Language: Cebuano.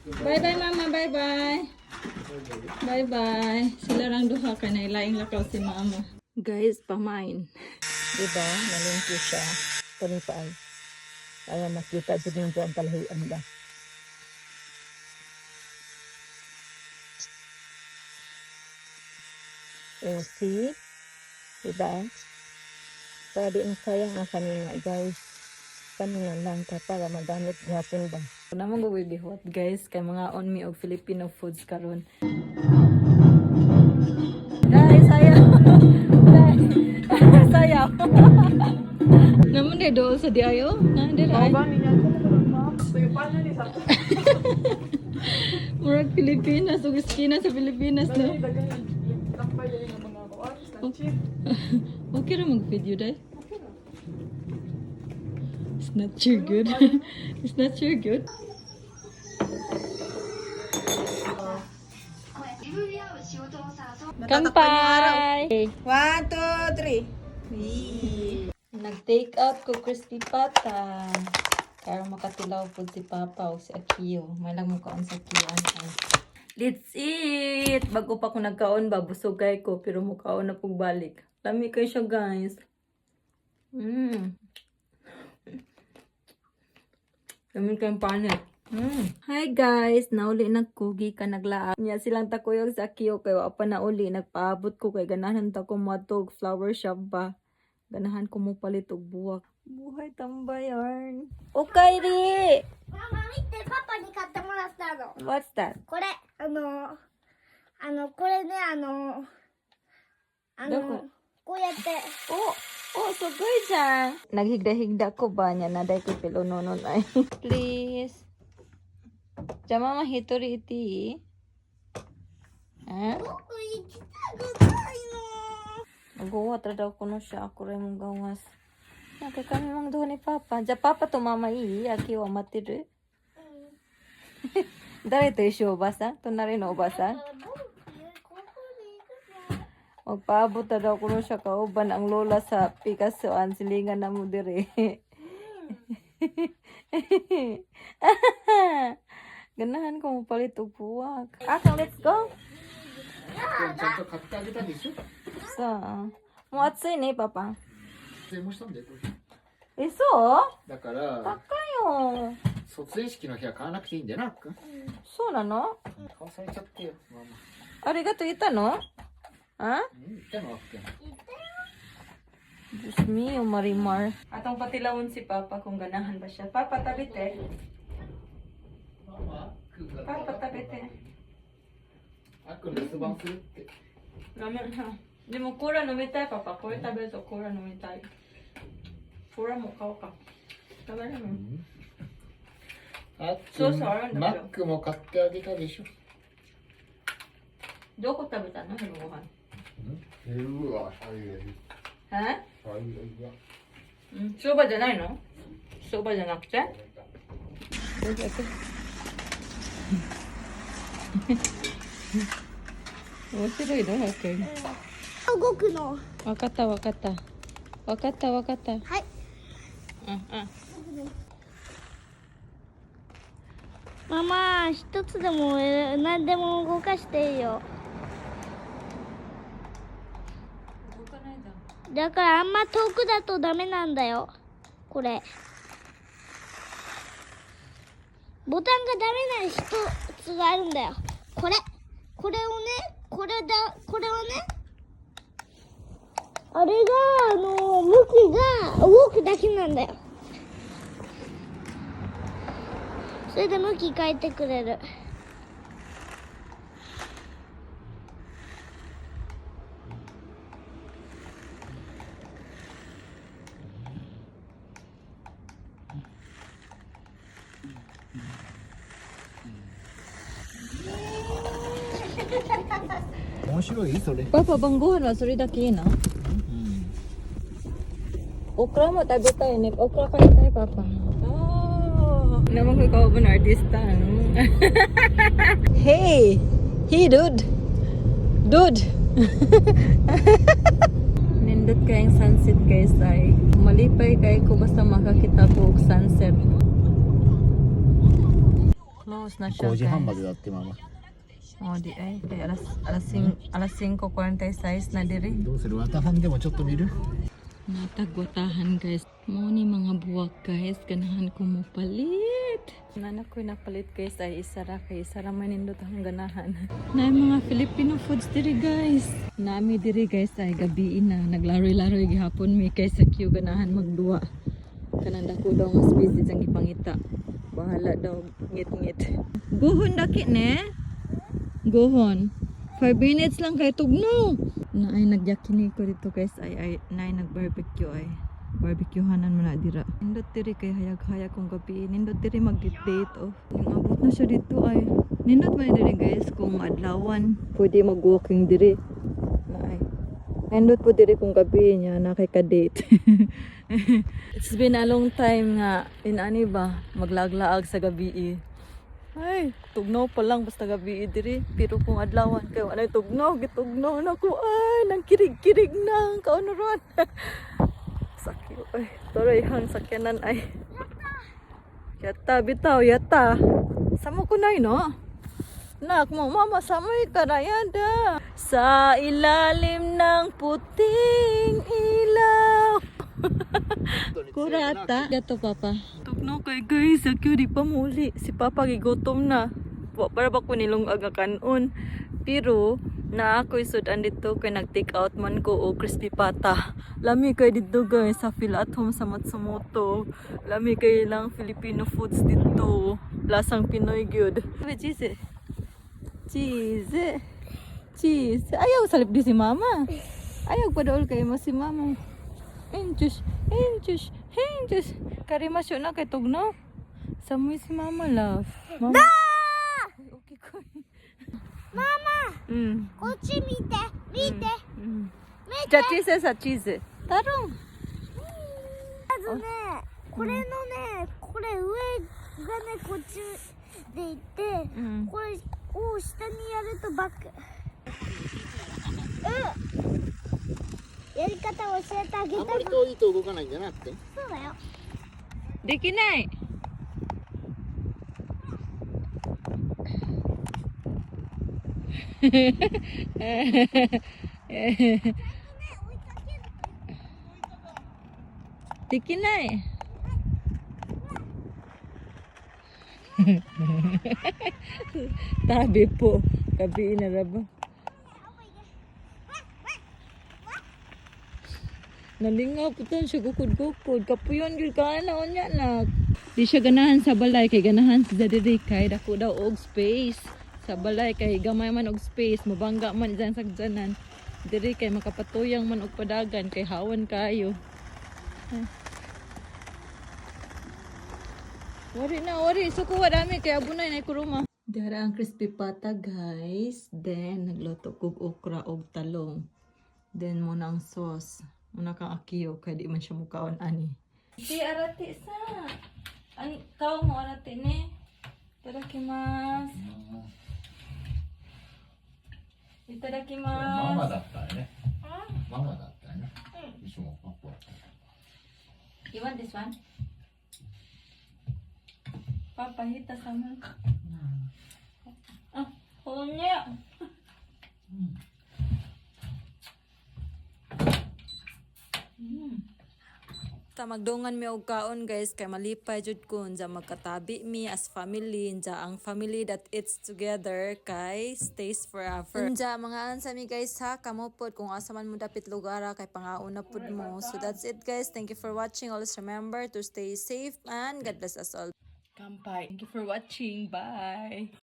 Bye bye, Mama, bye bye. Bye bye. Sila lang duha kay nailaing lakaw si Mama. Guys, pamain. Diba? Nalungki siya. Kani pa ay. Para makita jud yung ang kalahian ba. Oh, see? Diba? Para di na sayang ang kanina, guys. Kanina lang ka para magamit gihapon ba. Namo go gihot, guys, kay mga on me og Filipino foods karon. Guys, sayaw. Guys, sayaw. Namo na dool sa diayo? Na dira. ay. Murag Pilipinas ug iskina sa Pilipinas, no. Okay ra mag-video dai. It's not too good. It's not too good. Kanpai! One, two, three. Nag-take out ko crispy pata. Karon makatilaw po si Papa o si Akio. May lang mo kaon sa Akio. Ano. Let's eat! Bago pa ko nagkaon ba, busog kay ko, pero mukaon na pong balik. Lami kay siya, guys. Lami kayong panit. Hi guys, nauli nagkugi ka naglaag. Niya silang takuyog sa Akio kay wa pa nauli nagpaabot ko kay ganahan ta ko moadto og flower shop ba. Ganahan ko mo palit og buwak. Buhay tambay yarn. Okay ri. ママ見て、パパに買ってもらったの。 What's that? これ、これね、どここうやって、 Oh, oh, sugoi じゃん. Naghigda-higda ko ba niya na dai ko pilunonon ay. Please. Ja mama hitori iti. Ha? 僕行きたくないの。 Magawa ra daw kuno siya. Ako rin mong gawas. Na, kay kami mang duha ni Papa. Ja, Papa to Mama ii. Aki wa matiru. 誰と一緒おばさん隣のおばさん僕、ここで行くの。 Magpaabot na daw kuno siya kauban ang lola sa Picasso ang silingan na mo dire. Ganahan ko mo palit og buwak. Akang, let's go. ちゃんと買ってあげたでしょ。 So, もう暑いね、パパ。電話したんだよこれ。え、そうだから高いよ。卒園式の日は買わなくていいんだよなあっくん。そうなの。買わされちゃってよママ。ありがとう言ったのあうん、言ったのあっくん。 Diyos mio, Marimar. Atong patilawon si Papa kung ganahan ba siya. Papa, tabite. ママあっくんがパパ食べて。あっくん留守番するって。ダメ。でもコーラ飲みたい、パパ。これ食べるとコーラ飲みたい。コーラも買おうか。食べるの。あっくそうそうあるんんだけどマックも買ってあげたでしょ。どこ食べたの昼ご飯。うわ最悪。え最悪だ。うん、そばじゃないの。そばじゃなくて。面白いの動くの。わかったわかった。わかったわかった。はい。うんうん。ママ、一つでも何でも動かしていいよ。動かないじゃん。だからあんま遠くだとダメなんだよ。これ。ボタンがダメな一つがあるんだよ。これ。これをね、これだ、これをね、あれが、向きが動くだけなんだよ。それで向き変えてくれる。面白いそれ。パパ、晩ご飯はそれだけいいの。オクラも食べたいね。オクラ買いたい、パパ。Naman ko ikaw ba na artista? Hey! Hey, dude! Dude! Nindot kayong sunset, guys, ay. Malipay kay ko basta makakita ko og sunset. Close. Tapos na siya, 5時半ま guys. でだって、ママ。 Oh, di ay kay alas 5:46 na diri. どうする？綿半でもちょっと見る？ Natagwatahan, guys. Mo ni mga buwak, guys. Ganahan ko mo palit. Nana ko napalit, guys, ay isa ra kay isa ra man nindot ang ganahan. Na mga Filipino foods diri, guys. Nami diri, guys, ay gabi na naglaroy-laroy gihapon mi kay sa queue ganahan magduwa. Kanang dako daw nga species ang gipangita. Bahala daw ngit-ngit. Guhon daki ne. Gohon. 5 minutes lang kay tugno. Na ay nagyakiniko dito, guys, ay ay na ay nag-barbecue ay. Barbecuehanan man na dira. Nindot diri kay hayag-hayag kung gabi. Nindot diri mag-date oh. Yung abot na siya dito ay. Nindot man diri, guys, kung adlawan. Pwede mag-walking diri. Na ay. Nindot po diri kung gabi niya na kay ka-date. It's been a long time nga inani ba maglaglaag sa gabi eh. Ay, tugnaw pa lang basta gabi diri. Pero kung adlawan kayo, anay tugnaw, gitugnaw na ko. Ay, nang kirig-kirig na ang kaunuron. Sakyo, ay, tuloy hang sakyanan ay. Yata, bitaw, yata. Samo ko na no? Nak mo, mama, samoy ka na yada. Sa ilalim ng puting ilaw. Kurata. Gato, Papa. Tugno kay, guys, sakyo di pa muli. Si Papa gigutom na. Wa para ba ko nilong aga kanon. Pero na ako'y sudan dito kay nag-take out man ko o crispy pata. Lami kay dito, guys, sa Feel at Home sa Matsumoto. Lami kay lang Filipino foods dito. Lasang Pinoy gyud. Cheese. Cheese. Cheese. Ayaw salip di si Mama. Ayaw padaol kay mo si Mama. Enchus, enchus, enchus. Karimasyo na kay tugnaw. Samoy si Mama, love. Mama. Ay, okay ko. ママ。 こっち見て見て。 じゃあチーズさチーズ。タロン。まずね、これのね、これ上がね、こっちでいって、これを下にやるとバック。うん、やり方教えてあげあんまりた。遠いと動かないんじゃなくて？そうだよ。できない。できない。Tabi po. Gabi na ra ba? Nalingaw po tan siya gukod-gukod. Kapuyon gyud ka na unya na. Di siya ganahan sa balay kay ganahan sa diri kay dako daw og space. Sa balay kay gamay man og space, mabangga man dyan sa sagjanan. Diri kay makapatuyang man og padagan kay hawan kayo. Ay. Wari na, wari. Suko dami kay abunay na kuruma. Dara ang crispy pata, guys. Then nagluto kog okra og talong. Then muna ang sauce. Muna kang akiyo kay di man siya mukaon ani. Di arati sa. Ang kaw mo arati ni. Itadakimasu. Itadakimasu. ママだったよね。ママだったよね。いつもパパ。 You want this one? Papa, hita sa mo. Ah, hunya. Ta magdungan mi og kaon, guys, kay malipay jud ko unsa magkatabi mi as family, unsa ang family that eats together kay stays forever. Unsa mga ansa mi, guys, ha, kamo pod kung asa man mo dapit lugar kay pangauna pud mo. So that's it, guys. Thank you for watching. Always remember to stay safe and God bless us all. Kampai. Thank you for watching. Bye.